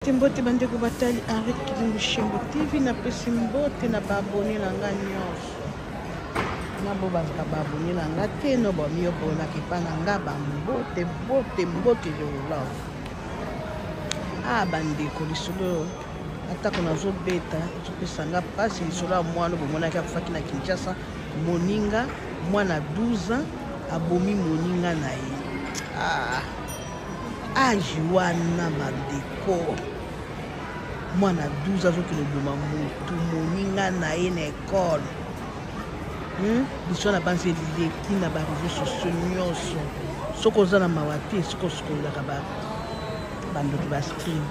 Mbote mbote bandeko batali Henri Kilungu Shembo TV, napesi mbote na baabone na nga nyonso na bo bazalaka baabone na nga te no bamiyobonaka epa na nga bambote bote mbote je vous love. Ah bandeko, lisolo atako nazobeta ezopesa nga mpasi. Lisolo ya mwana bomonaki akufaki na Kinshasa, moninga mwana 12 ans abomi moninga na ye. Ah, age wana bandeko, mwana 12 azokende oboma motu moninga na ye na ekole. Liso na banzi eleki na bareseau sociaux nyonso. Soki oza na mawa te, soki osukolelaka bandoki bastream,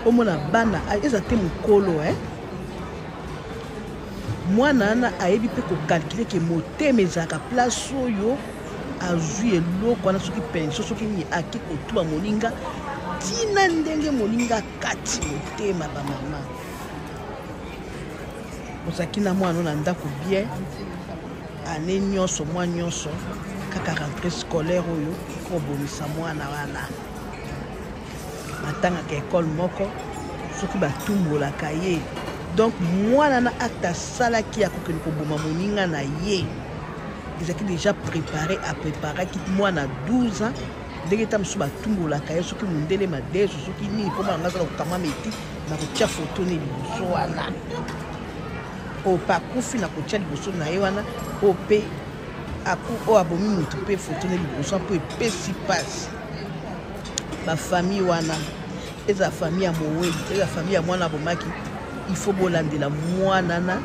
omona bana eza te mokolo eh? Mwana wana ayebi mpe kokalkile ke motema ezalaka place oyo azwi eloko wana, soki penso soki nini, ake kotuba moninga ntina ndenge moninga akati motema. Bamama, ozalaki na mwana na ndako bien ane nyonso, mwa nyonso, kaka rentrée scolaire oyo ekobomisa mwana wana. Batangaka ekole moko, soki batumbolaka ye, donc mwana na acte asalaki ya kokende koboma moninga na ye ezalaki déjà préparé. Apreparaki mwana 12 ans ndenge ta mosusu batumbolaka ye, soki mondele madeso, soki nini, mpo mwana nga azala kokama meti na kotia foto ne liboso wana oyo mpe akufi, na kotia liboso na ye wana oyo mpe oyo abomi motu mpe foto ne liboso, mpo epesi mpasi. Bafamille wana, eza famille ya mowei, eza famille ya mwana abomaki, il faut bolandela mwana na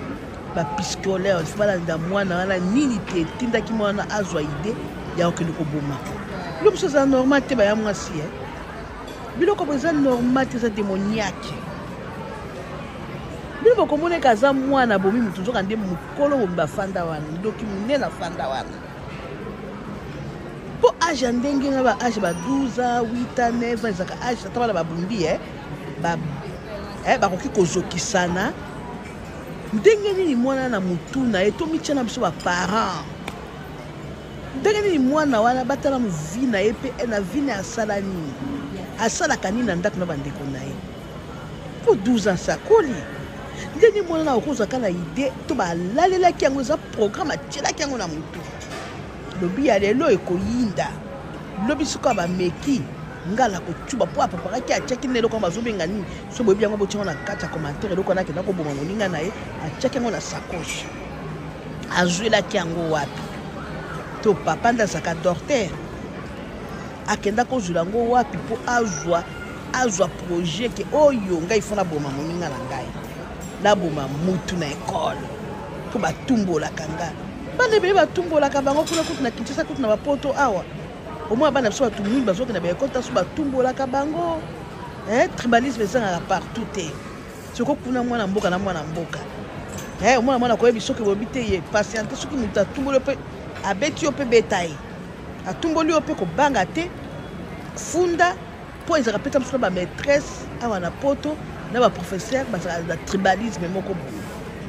bapsychologue, il faut balandela mwana wana nini te etindaki mwana azwa idée ya kokende koboma. Biloko mosusu eza normal te, baya mwasi eh? Biloko bo eza normal te, eza démoniaque. Bino bokomona eke aza mwana abomi motu, nzoka nde mokolo bomi bafanda wana, ndoki monene afanda wana. Mpo age ya ndenge na ba age ba 12 ans, 8 ans, 9 ans ezalaka age ata bana babundi eh? Eh, bakoki kozokisana ndenge nini mwana na motu na ye. Tomitya na biso baparent, ndenge nini mwana wana batala movi na ye mpe na vi na asala nini, asalaka nini na ndako na bandeko na ye? Mpo 12 ans sakoli ndenge mwana na okozwa kaka na idée to balalelaki yango, eza programme atielaki yango na motu. Lobi ya lelo ekoyinda, lobi sikoyo bameki nga na kotuba, mpo apreparaki, atiaki na eloko wana bazobenga nini? So boyebi yango, botia yango na kati ya commentaire. Eloko wana akenda koboma moninga na ye, atiaki yango na sacoche, azwelaki yango wapi? To papa nde azalaka docteur, akenda kozwela yango wapi mpo azwa projet ke oyo ngai fo naboma moninga na ngai, naboma mutu na ekole mpo batumbolaka nga? Bana ebele batumbolaka bango kuna kutu na Kinshasa, kutu na bapoto awa. Omona bana biso bato mwindu bazokende baekole, taso batumbolaka bango eh, tribalisme ezangaka partout te. Soko kuna mwana mboka na mwana mboka eh, omona mwana koyebi soki boyebi te, ye patiente. Soki moto atumboli yo mpe abeti yo mpe beta ye, atumboli yo mpe kobanga te, funda, mpo ezalaka mpe ta mosusu na bamaîtresse awa na poto na baprofesseur bazalaka na tribalisme moko boye.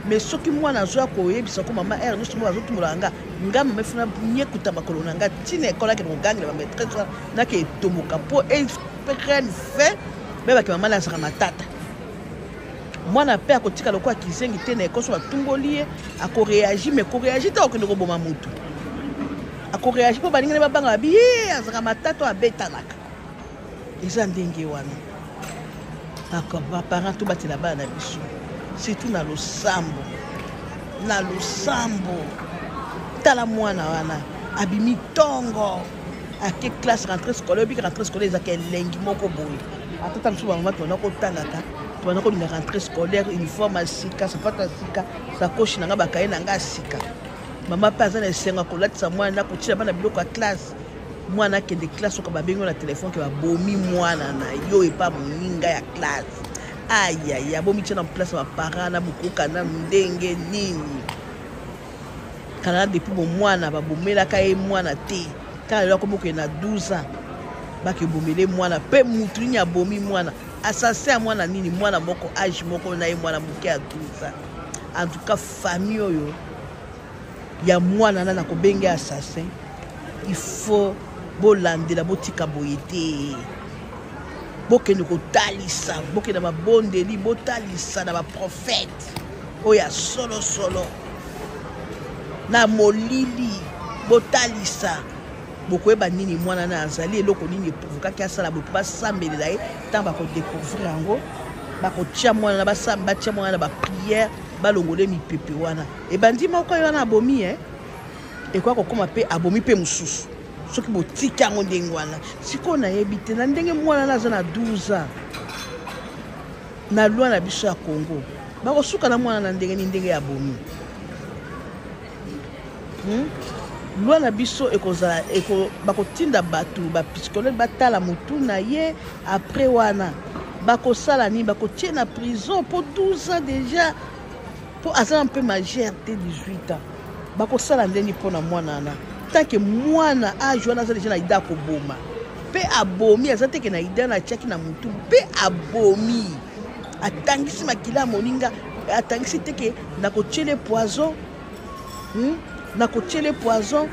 Mais soki mwana azwa koyebisa ko mama ere nyonso mo bazotumbolaka nga, nga mama efuna nyekuta makolo na nga ntina ekole, akende kogangela bamaîtresse wana, nake etomboka mpo eprenne fin, bebake mama nazalaka matata. Mwana mpe akotika lokola kizengi te na ekoso batumboli ye, akoreagi, mais koreagi te akokende koboma motu. Akoreagi mpo balingani babanga, babi ye azalaka matata oyo abetanaka. Eza ndenge wana, baparent tobatela bana na biso, surtout na losambo, na losambo. Tala mwana wana abimi ntongo, ake classe, rentrée scolaire. Obiki rentrée scolaire ezalaka elengi moko boye. Atata mosusu, bamama, tobanda kotangaka, tobanda kolinga rentrée scolaire, uniforme ya sika, sapato ya sika, sakoshi na nga, bakaye na nga ya sika. Mama mpe aza na esengo ya kolatisa mwana, kotia bana biloko ya classe, mwana akende classe. Oka babengi na telefone ke babomi mwana na yo epa moninga ya classe. Ayaya, bomitia na place ya baparent na bokoka nanu ndenge nini. Kala na depuis bomwana babomelaka ye mwana te, kaka lelo akomi okende na 12 ans bakebomele mwana. Mpe mutu nini abomi mwana, assassin ya mwana nini, mwana moko age moko na ye, mwana moke ya 12 ans? En tout cas, famille oyo ya mwana na nakobenge assassin, il faut bolandela, botika boye te. Bokende kotalisa, bokende mabondeli, botalisa na baprofete oyo ya solosolo na molili, botalisa bokoyeba nini mwana na azali, eloko nini eprovokaki asala boye, mpo basambelela ye. Ntango bakodecouvrir yango, bakotia mwana na batia mwana na bapriere, balongole mipepe wana. Ebandi moko ye wana abomi, eh? Ekoya kokóma mpe abomi mpe mosusu soki botiki yango ndenge wana. Sikoyo nayebi te na ndenge mwana na aza na 12 ans, na loi na biso ya Congo, bakosuka na mwana na ndenge nini, ndenge ya bomi, Loi na biso ekozala bakotinda bato bapsychologue batala motu na ye. Après wana bakosala nini? Bakotie na prison mpo 12 ans déjà, mpo aza mpe majeur te, 18 ans. Bakosala ndeni mpona mwana wana, tant que mwana age wana aza déjà na idée akoboma mpe abomi? Aza teke na idée na atiaki na motu mpe abomi, atangisi makila ya moninga, atangisi teke nakotiele poison, Nakotiele poison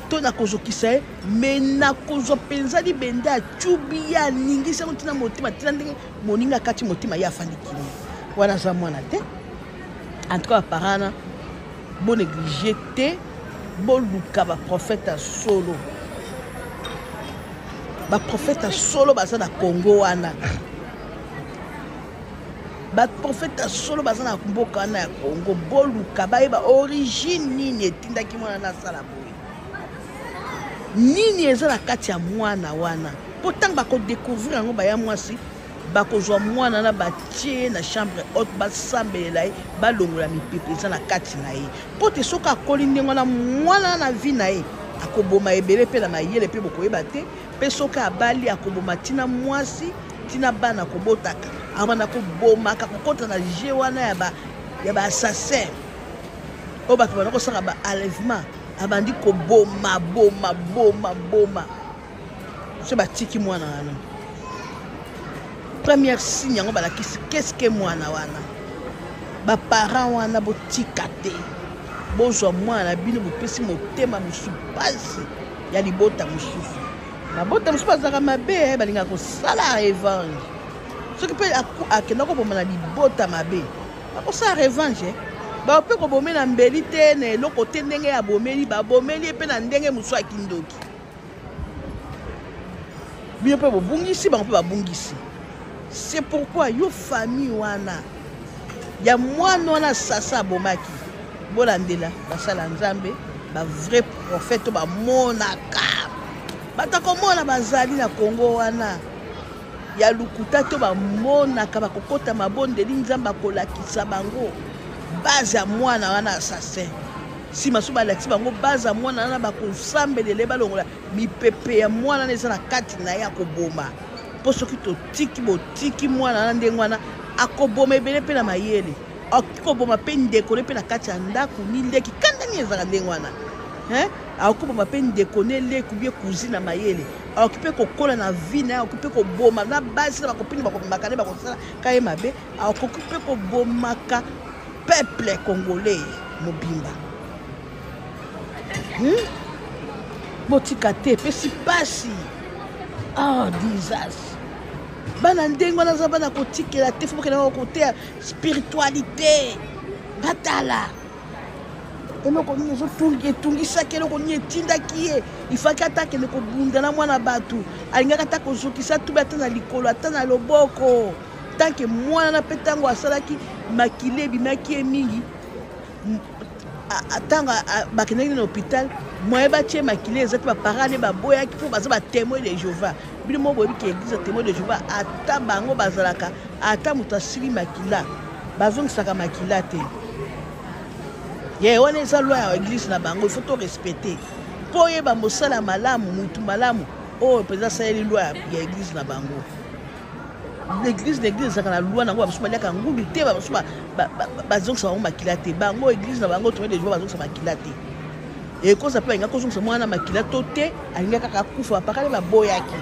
to nakozokisa ye, me nakozwa mpenza libende acubi ye, aningisi yango ntina motema, ntina ndenge moninga akati motema, ye afandi kimia. Wana aza mwana te. En tout cas, baparent wana, bonéglige te, boluka baprofete ya solo. Baprofete ya solo baza na Congo wana, baprofete ya solo baza na mboka wana ya Congo. Boluka bayeba origine nini etindaki mwana na asala boye, nini eza na kati ya mwana wana, mpo ntango bakodécouvrir yango, baya mwasi bakozwa mwana na batie na chambre haute, basambelela ye, balongola mipepe eza na kati na ye, mpo te soki akoli ndenge wana, mwana na vie na ye akoboma ebele mpe na mayele mpe bokoyeba te. Mpe soki abali, akoboma ntina mwasi, ntina bana kobotaka, abanda kobomaka, kokɔta na jeu wana ya baassassin oyo bato banda kosala baenlèvement, abandi koboma, boma, boma, boma. So batiki mwana wana, première signe yango balakisi qu'est-ce mwana wana. Baparent wana, botika te, bozwa mwana na bino, bopesi motema mosusu mpasi ya libota mosusu. Mabota mosusu bazalaka mabe, balingaka kosala revanche. Soki mpe akenda koboma na libota mabe, bakosala revanche, bao mpe kobome na mbeli te, na eloko te. Ndenge abomeli, babomeli ye mpe na ndenge mosusu ya kindoki. Bino mpe bobungisi, bango mpe babungisi. C'est pourquoi yo, famille wana ya mwana wana sasa abomaki, bolandela basala Nzambe, bavrai prophète oyo bamonaka. Bato akomona bazali na Kongo wana ya lokuta to bamonaka, bakokɔta mabondeli, Nzambe akolakisa bango base ya mwana wana assassin. Nsima so balakisi bango base ya mwana wana, bakosambelela, balongola mipepe ya mwana wana eza na kati na ye akoboma. Mpo soki totiki, botiki mwana wana ndenge wana, akoboma ebele mpe na mayele, akoki koboma mpe ndeko ne mpe na kati ya ndako, ni leki. Kanda nini ezalaka ndenge wana? Akoki koboma mpe ndeko ne, leki ubie cousine na mayele. Akoki mpe kokola na vie na ye, akoki mpe koboma na basi na bakopini, bakobimaka nde bakosala ka ye mabe. Akoki mpe kobomaka peuple congolais mobimba, Botika te, epesi mpasi. Ah, oh, disas bana ndenge wana aza bana kotikela te. Fo bokendaka koteya spiritualité, batala eloko nini etungisaki, eloko nini etindaki ye. Ifaki ata akende kobunda na mwana bato, alingaki ata kozokisa tubi, ata na likolo, ata na loboko. Tant que mwana na mpe ntango asalaki, makili ebimaki ye mingi. Ntango bakendaki na hôpital, moye batie makili eza te. Baparent ne baboyaki mpo baza batémoin de Jéhovah. Bino mo boyebi ke église ya témoin de Jéhovah, ata bango bazalaka, ata moto asili makila, bazongisaka makila te. Ye wana eza loi ya église na bango, il faut to respecter, mpo oyeba mosala malamu, mutu malamu oyo mpenza asaleli loi ya église na bango. L'église, l'église ezalaka na loi nango. Bamosusu baliaka ngulu te, bamosusu bazongisa bango makila te. Bango, église na bango témoin de Jéhovah, bazongisa makila te. Ekoza mpe balingaka kozongisa mwana makila to te, alingaka kaka kufa. Bapakali baboyaki,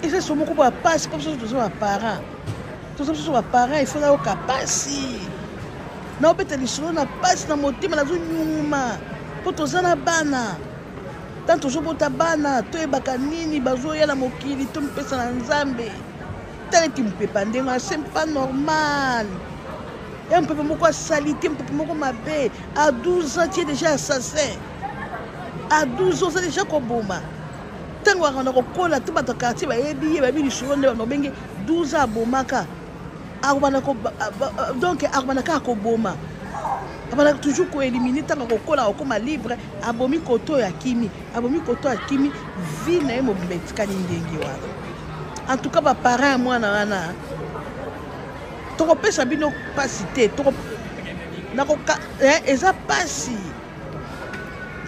Eza so moko boya pasi, mpo biso toza baparent, toza biso baparent, il faut nayoka pasi, naobeta lisolo na pasi na motema, nazonyuma mpo toza na bana. Tant tozobota bana toyebaka nini bazoya na mokili, tomipesa na Nzambe. Tala eti mopepa ndenge wana, c'est pas normal. Ya mopepe moko ya salite, mopepe moko mabe. À 12 ans tu es déjà assassin. À 12 ans oza déjà koboma. Ntango akanda kokola to bato ya quartier bayebi ye, bayebi lisolo nde bando benge 12 ans abomaka. Akobanda ko donc akobanda kaka koboma. Abanda toujours ko éliminer ntango akokola akokoma libre, abomi koto oyo akimi, abomi koto oyo akimi, vie na ye mobimba etikali ndenge wana. En tout cas ba parents ya mwana wana tokopesa bino pasi te, toko nakoka eh, eza pasi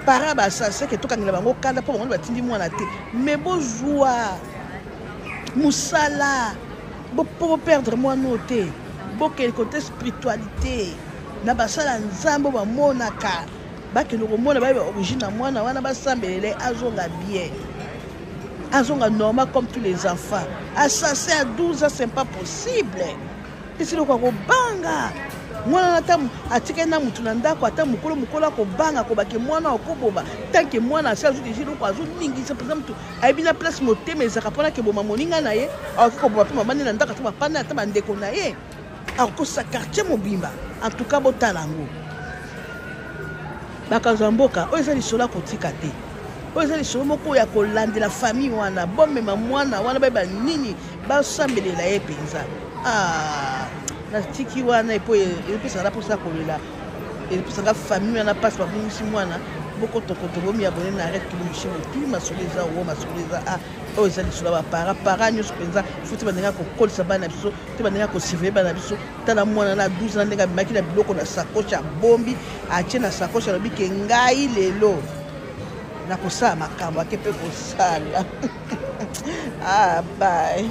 para ba assassin ke tokangela bango kanda mpo bango batindi mwana te, mais bozwa mosala mpo boperdre mwana oyo te, bokende kote spiritualité na basala Nzambe oyo bamonaka, bakende komona bayeba origine na mwana wana, basambelele azonga bien, azonga normal comme tous les enfants. Assassin à 12 ans, c'est pas possible. Esi eloko ya kobanga mwana ata atikali na mutu na ndako, ata mokolo mokolo akobanga kobake mwana akoboma, tant que mwana asi azwi deja eloko azoningisa mpenza mutu ayebi na place motema ezalaka mpona keboma moninga na ye, akoki koboma mpe mama nde na ndako, ata bapana ata bandeko na ye, akokosa quartier mobimba. En tout cas botala yango bakonzi ya mboka, oyo eza lisolo ya kotika te, oyo eza lisolo moko ya kolandela famille wana, bomema mwana wana bayeba nini, basambelela ye mpenza. Ah, natiki wana epo epesaka na mposa kolela, epesaka famille wana mpasi, babungisi mwana. Bokotokoto bomi abone na arrête kilumbishi mokili, masolo eza wo, masolo eza a oyo eza lisolo ya bapara para nyonso mpenza. Futi bandenge ya kokolisa bana na biso te, bandenge ya kosurveille bana na biso. Tala mwana na 12 na ndenge abimaki na biloko na sacoche, abombi atie na sacoche, alobi ke ngai lelo nakosala makambo ake mpe kosala. Ah, bye.